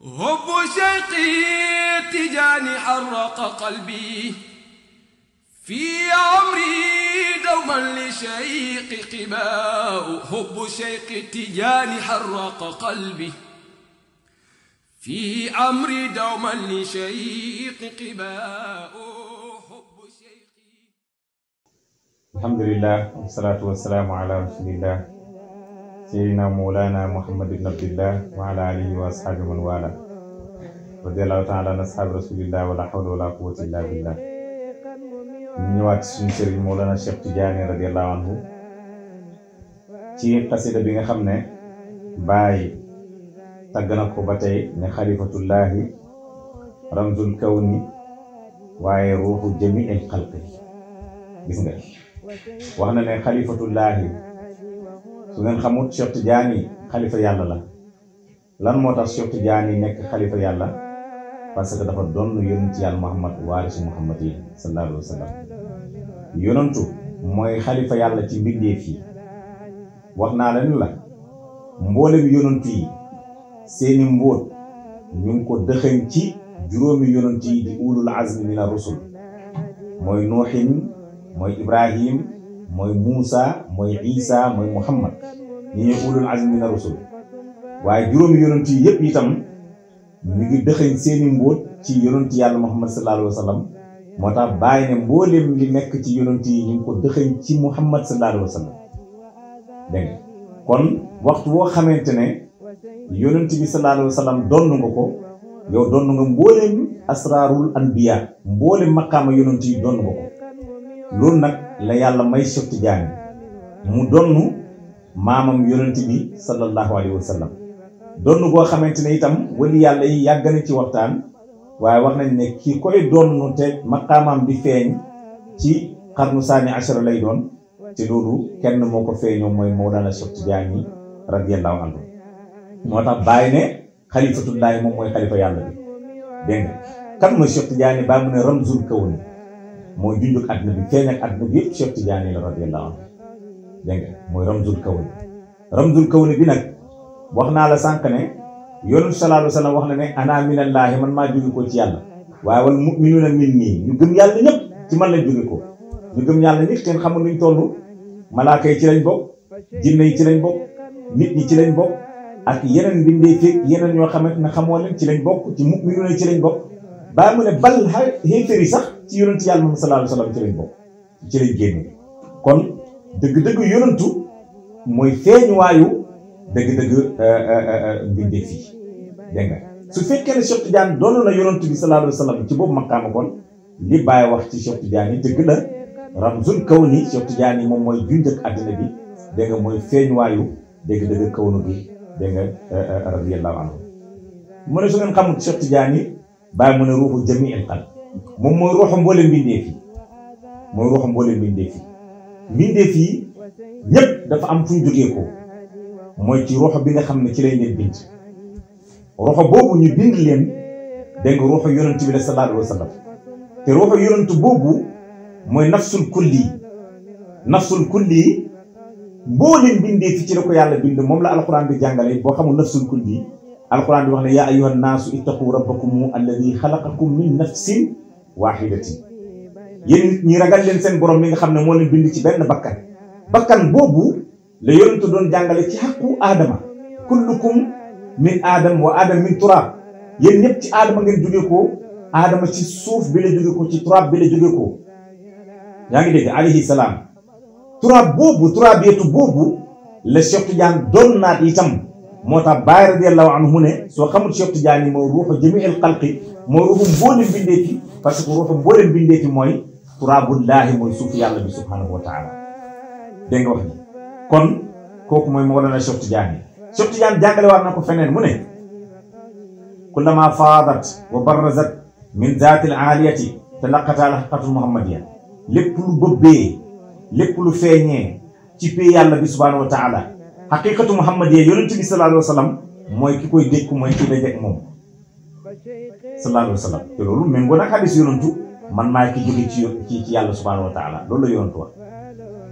حب شيقي تجاني حرق قلبي في عمري دوما لشيق قباء. حب شيق تجاني حرق قلبي في عمري دوما لشيق قباء. حب شيقي. الحمد لله والصلاة والسلام على رسول الله سيدنا مولانا محمد بن عبد الله وعلى آله وأصحابه من والاه رضي الله تعالى عن أصحاب رسول الله ولا حول ولا قوة إلا بالله. ñu ñëwaat suñu sëriñ Mawlana Cheikh Tidiane radiyallahu anhu ci xasida bi nga xam ne Baay tagg na ko ba tey ne xalifatullahi ramzul kawni waaye ruuxu jamiil xalqi. gis nga wax na ne xalifatullahi su ngeen xamut Cheikh Tidiane xalifa yàlla la. lan moo tax Cheikh Tidiane nekk xalifa yàlla? parce que dafa doon yonent yàlla Muhammad waarisu Muhammad yi sallallahu alayhi wa sallam. yonantu mooy xalifa yàlla ci mbindeef yi. wax naa la ni la mboolem yonantu yi seeni mbóot ñu ngi ko dëxëñ ci juróomi yonantu yi di ulul azmi mina rusul. mooy Nuuhin, mooy Ibrahim, mooy Muusa, mooy Isa, mooy Muhammad. ñi ñuy ulul azmi mina rusul. waaye juróomi yonantu yi yëpp itam ñu ngi dëxëñ seeni mbóot ci yonantu yàlla Muhammad sallallahu alayhi wa sallam. moo tax bàyyi ne mbooleem li nekk ci yonantu yi ñu ngi ko dëxëñ ci Muhammad sallallahu alayhi wa sallam. dégg nga kon waxtu boo xamante ne yonent bi sallallahu alayhi wa sallam donn nga ko yow donn nga mbooleem asraarul anbiya mbooleem maqaama yonent yi donn nga ko. loolu nag la yàlla may Cheikh Tidiane mu donn maamam yonent bi sallallahu alayhi wa sallam. donn goo xamante ne itam wali yàlla yi yàgg na ci waxtaan waaye wax nañ ne kii koy donn te maqaamam di feeñ ci xarnu saani ashara lay doon te loolu kenn moo ko feeñoo mooy Mawlana Cheikh Tidiane radiyallahu anhu. moo tax bàyyi ne xalifatullaahi moom mooy xalifa yàlla bi. dégg nga kan mooy Cheikh Tidiane baa mu ne ramzul kawni mooy junjug àdduna bi feeñ ak àdduna bi yëpp Cheikh Tidiane la radiyallahu anhu. dégg nga mooy ramzul kawni. ramzul kawni bi nag wax naa la sànq ne yonent sallallahu alayhi wa sallam wax na ne ana minallaahi man maa jóge ko ci yàlla. waaye wal mu'minuuna minnii ñu gëm yàlla ñëpp ci man lañ jóge ko. ñu gëm yàlla ñëpp kenn xamul nuñ toll. malaaka yi ci lañ bokk, jinne yi ci lañ bokk, nit ñi ci lañ bokk, ak yeneen mbindeef yi yeneen ñoo xamante ne xamoo leen ci lañ bokk, ci mu'minuuna ci lañ bokk. baa mu ne bal xéeféer yi sax ci yonent yàlla moom sallallahu alayhi wa sallam ci lañ bokk, ci lañ génne. kon dëgg-dëgg yonentu mooy feeñuwaayu dëgg-dëgg mbindeef yi. dégg nga su fekkee ne Cheikh Tidiane doon na yonentu bi sallallahu alayhi wa sallam ci boobu maqaama kon li Baay wax ci Cheikh Tidiane yi dëgg la. ramzul kawni Cheikh Tidiane moom mooy junj ak àddina bi. dégg nga mooy feeñuwaayu dëgg-dëgg kawnu bi. dégg nga radiyallahu anhu. mu ne su ngeen xamul Cheikh Tidiane bàyyi mu ne ruuxu jamiil xalq moom mooy ruuxu mboolem mbindeef yi. mooy ruuxu mboolem mbindeef yi. mbindeef yi ñëpp dafa am fu ñu jógee ko mooy ci ruuxu bi nga xam ne ci lañ leen bind. ruuxu boobu ñu bind leen dégg nga ruuxu yonent bi la sallallahu alayhi wa sallam. te ruuxu yonent boobu mooy nafsul kulli. nafsul kulli mbooleem bindee fi ci la ko yàlla bind moom la alquran bi jàngale. boo xamul nafsul kulli alquran bi wax ne yaa ayyuhan naasu ittaqu rabbakum alladi xalaqakum min nafsin waahidatin. yéen nit ñi ragal leen seen borom mi nga xam ne moo leen bind ci benn bakkan. bakkan boobu la yonentu doon jàngale ci xaqu aadama. kullukum min aadam wa aadam min turaab. yéen ñëpp ci aadama ngeen jóge ko. aadama ci suuf bi la jóge ko ci turaab bi la jóge ko. yaa ngi dégg alayhi salaam. turaab boobu turaabiyatu boobu la Cheikh Tidiane doon naat itam. moo tax Baay radiyallahu anhu mu ne soo xamul Cheikh Tidiane yi mooy ruuxu jamiil xalqi mooy ruuxu mboolem bindeefi. parce que ruuxu mboolem bindeefi mooy turaabullaahi mooy suuf yàlla bi subhanahu wa taala. dégg nga wax ni kon kooku mooy Mawlana Cheikh Tidiane. Cheikh Tidiane jàngale waat na ko feneen mu ne kullama faadat wa barrazat min zaatil aaliyati talaqataa al-haqiiqatul muhammadiyya. lépp lu bëbbee lépp lu feeñee ci pay yàlla bi subhanahu wa taala xaqiqatu muhammadiyya yonent bi sallallahu alayhi wa sallam mooy ki koy dékku mooy ki dajeek moom sallallahu alayhi wa sallam. te loolu même nag xadis yonentu man maay ki jóge ci yàlla subhanahu wa taala loolu la yonentu wax.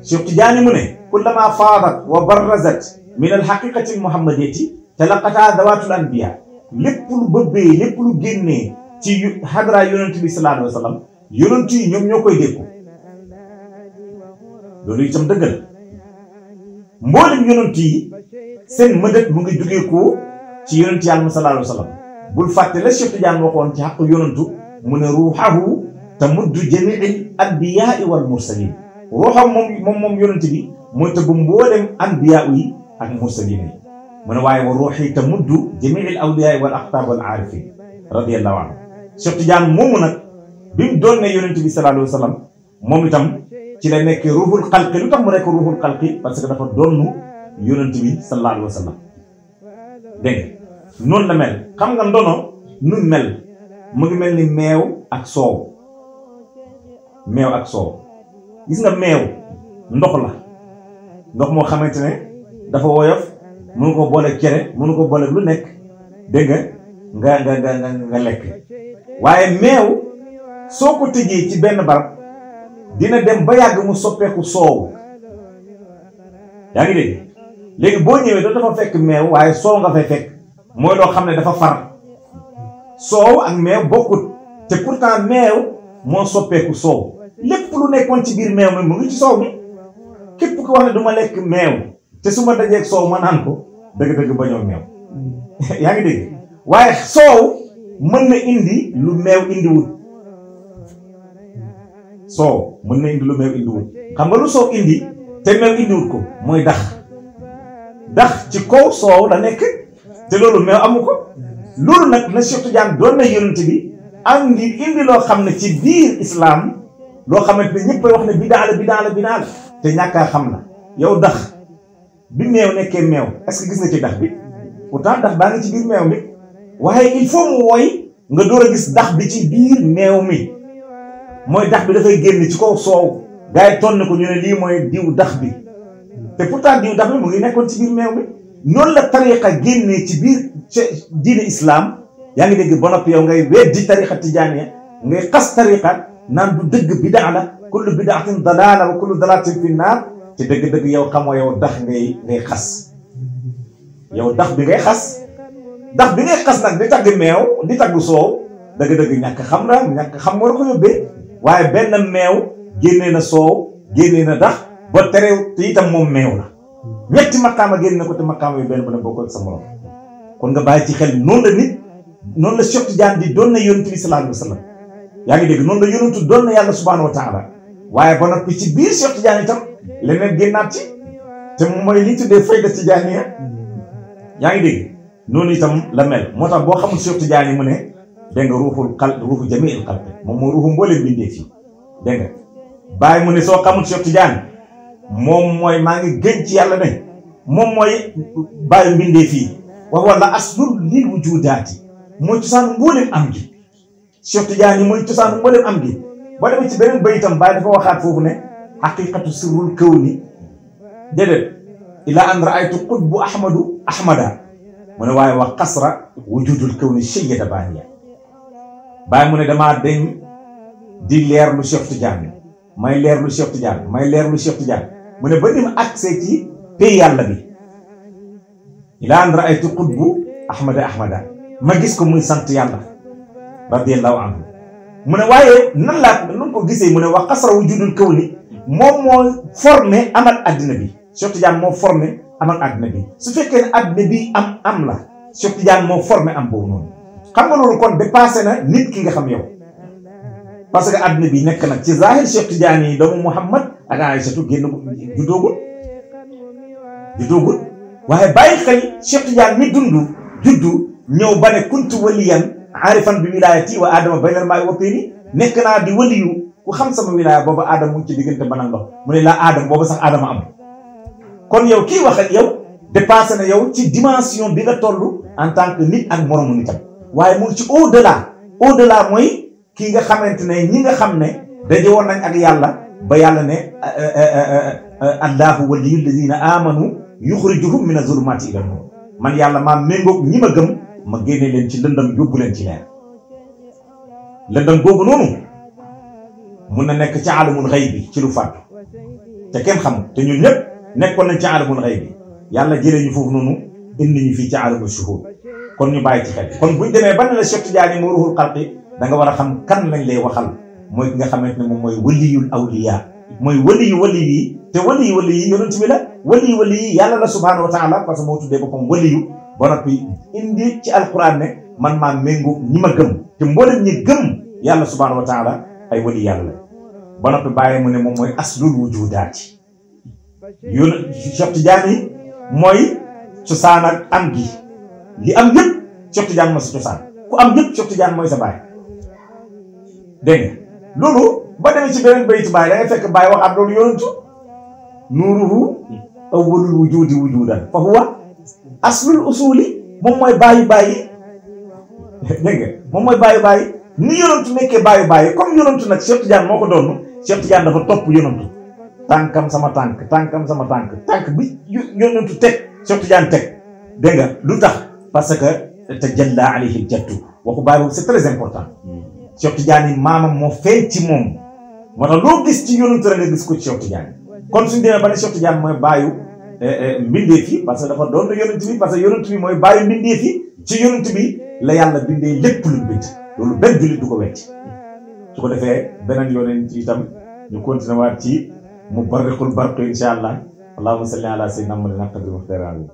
Cheikh Tidiane mu ne kullama faadat wa barrazat min al haqiqati al muhammadiyyati talaqata dawatul anbiya lépp lu bëbbee lépp lu génnee ci xadra yonent bi sallallahu alayhi wa sallam yonent yi ñoom ñoo koy dékku loolu itam dëgg la mboolem yonent yi seen mëdët mu ngi jógee ko ci yonent yàlla sallallahu alayhi wa sallam bul fàtte la Cheikh Tidiane waxoon ci xaq yonentu mu ne ruuxahu tamuddu jamiil anbiyaai wal mursalin ruuxam moom yonent bi mooy tëbb mboolem anbiyaa yi ak mursalin yi mu ne waaye wa ruuxi tamuddu jamiil awliyaai wal aqtaab wal aarifin radiyallahu anhu Cheikh Tidiane moomu nag bi mu doon ne yonent bi sallallahu alayhi wa sallam moom itam ci la nekkee ruuxul xalqi lu tax mu nekk ruuxul xalqi parce que dafa doonu yonent bi sallallahu alayhi wa sallam dégg nga noonu la mel xam nga ndono nu mel mu ngi mel ni meew ak soow gis nga meew ndox la ndox moo xamante ne dafa woyof mënu ko boole cere mënu ko boole lu nekk dégg nga lekk waaye meew soo ko tëjee ci benn barab dina dem ba yàgg mu soppeeku soow yaa ngi dégg léegi boo ñëwee doo dafa fekk meew waaye soow nga fay fekk mooy loo xam ne dafa far soow ak meew bokkut te pourtant meew moo soppeeku soow lépp lu nekkoon ci biir meew mi mu ngi ci soow mi képp ko wax ne du ma lekk meew te su ma dajeeg soow ma naan ko dëgg-dëgg bañoo meew yaa ngi dégg waaye soow mën na indi lu meew indiwul soow mën na indi lu meew indiwul xam nga lu soow indi te meew indiwul ko mooy dax ci kaw soow la nekk te loolu meew amu ko loolu nag la Cheikh Tidiane doon na yonent bi am ngir indi loo xam ne ci biir islam loo xamante ne ñëppay wax ne bidaa la te ñàkkaa xam na yow dax bi meew nekkee meew est-ce que gis nga ci dax bi pourtant dax baa ngi ci biir meew mi waaye il faut mu woy nga door a gis dax bi ci biir meew mi mooy dax bi dafay génn ci kaw soow gars yi tonn ko ñu ne lii mooy diw dax bi te pourtant diw dax bi mu ngi nekkoon ci biir meew mi noonu la tariqa génnee ci biir diine islam yaa ngi dégg ba noppi yow ngay weddi tariqa tijaaniya ngay xas tariqa naan du dëgg bidaa la kullu bidaatin dalaala wa kullu dalaalatin fi naar te dëgg-dëgg yow xamoo yow dax ngay xas yow dax bi ngay xas nag di tagg meew di tagg soow dëgg-dëgg ñàkk xam moo la ko yóbbee waaye benn meew génnee na soow génnee na dax ba terew te itam moom meew la ñetti maqaama génn na ko te maqaama yu benn bu ne bokkul ak sa morom kon nga bàyyi ci xel noonu la Cheikh Tidiane di doon na yonent bi sallallahu alayhi wa sallam yaa ngi dégg noonu la yonentu doon na yàlla subhanahu wa taala waaye ba noppi ci biir Cheikh Tidiane itam leneen génnaat ci te mooy li ñu tuddee fayda tijaaniya yaa ngi dégg noonu itam la mel moo tax boo xamul Cheikh Tidiane yi mu ne dégg nga ruuxu jamiil xalq moom mooy ruuxu mbooleem bindee fii dégg nga bàyyi mu ne soo xamul Cheikh Tidiane moom mooy maa ngi gën ci yàlla ne moom mooy bàyyi mbindee fii wax wala aslul lil wujudaati mooy cosaanu mbooleem am gi Cheikh Tidiane yi mooy cosaanu mbooleem am gi boo demee ci beneen bayitam bàyyi dafa waxaat foofu ne xaqiqatu sirrul kawni déedéet ila an raaytu qutbu ahmada mu ne waaye wax xasra wujudul kawni shayyada baaniya bàyyi mu ne damaa deñ di leer lu Cheikh Tidiane may leer lu Cheikh Tidiane mu ne ba ni ma accès ci pay yàlla bi ila an raaytu qutbu ahmada ma gis ko muy sant yàlla radiyallahu anhu mu ne waaye nan laa nun ko gisee mu ne wax xasra wujudul kawni moom moo formé amal addina bi Cheikh Tidiane moo formé amal addina bi su fekkee ne addina bi am la Cheikh Tidiane moo formé am boobu noonu xam nga loolu kon dépassé na nit ki nga xam yow parce que addina bi nekk nag ci zahir Cheikh Tidiane yi doomu Muhammad ak Aïssatou génn juddoogul waaye bàyyi xel Cheikh Tidiane mi juddu ñëw ba ne kuntu waliyan aarifan bi wilayati wa adama baynal maa'i wa tiini nekk naa di waliyu ku xam sama wilaya booba aadama mu ngi ci diggante ban ak ndox mu ne laa aadama booba sax aadama am kon yow kii wax ak yow dépassé na yow ci dimension bi nga toll en tant que nit ak moromu nitam waaye mu ngi ci au delà mooy kii nga xamante ne ñi nga xam ne daje woon nañ ak yàlla ba yàlla ne allahu waliyyu alladina amanu yuxrijuhum min azulumati ila nur man yàlla maa méngoog ñi ma gëm ma génne leen ci lëndëm yóbbu leen ci leer lëndëm googu noonu mun na nekk ci alamul xëy bi ci lu fàttu te kenn xamul te ñun ñëpp nekkoon nañ ci alamul xëy bi yàlla jëlee ñu foofu noonu indi ñu fii ci alamul shuhud kon ñu bàyyi ci xel kon buñ demee ba ne la Cheikh Tidiane mooy ruuxul xalqi da nga war a xam kan lañ lay waxal mooy ki nga xamante ne moom mooy waliyul awliya mooy wali yi te wali yi yonent bi la wali yi yàlla la subhanahu wa taala parce que moo tuddee boppam waliyu ba noppi indi ci alquran ne man maa méngu ñi ma gëm te mboolem ñi gëm yàlla subhanahu wa taala ay wali yàlla la ba noppi bàyyi mu ne moom mooy aslul wujudaati yoon Cheikh Tidiane mooy cosaan ak am gi li am yëpp Cheikh Tidiane mooy sa cosaan ku am yëpp Cheikh Tidiane mooy sa baay dégg nga loolu ba demee ci beneen bayit baay da ngay fekk baay wax am loolu yonentu nuuruhu awwalul wujudi wujudan fa huwa aslul usuli moom mooy baayu bàyyi dégg nga moom mooy baayu ni yonentu nekkee baayu comme yonentu nag Cheikh Tidiane moo ko doon Cheikh Tidiane dafa topp yonentu tànkam sama tànk bi yonentu teg Cheikh Tidiane teg dégg nga lu tax parce que tajalla alayhi jaddu waxu baay boobu c'est très important Cheikh Tidiane maamam moo feeñ ci moom moo tax loo gis ci yonentu rek nga gis ko ci Cheikh Tidiane kon suñu demee ba ne Cheikh Tidiane mooy baayu mbindeef yi parce que dafa doon yonent bi parce que yonent bi mooy baayu mbindeef yi ci yonent bi la yàlla bindee lépp lu bind loolu benn jullit du ko wecc su ko defee beneen yonent ci itam ñu continuer waat ci mubarriqul barq insha allah allahumma salli ala sayyidina muhammadin aqdi muxtaran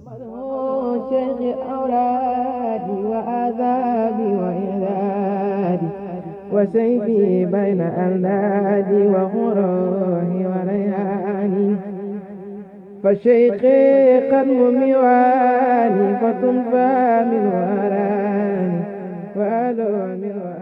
وسيفي بين أولادي وغروري ورياني فشيخي قدم موالي فتنفى من وراني وألو من وراني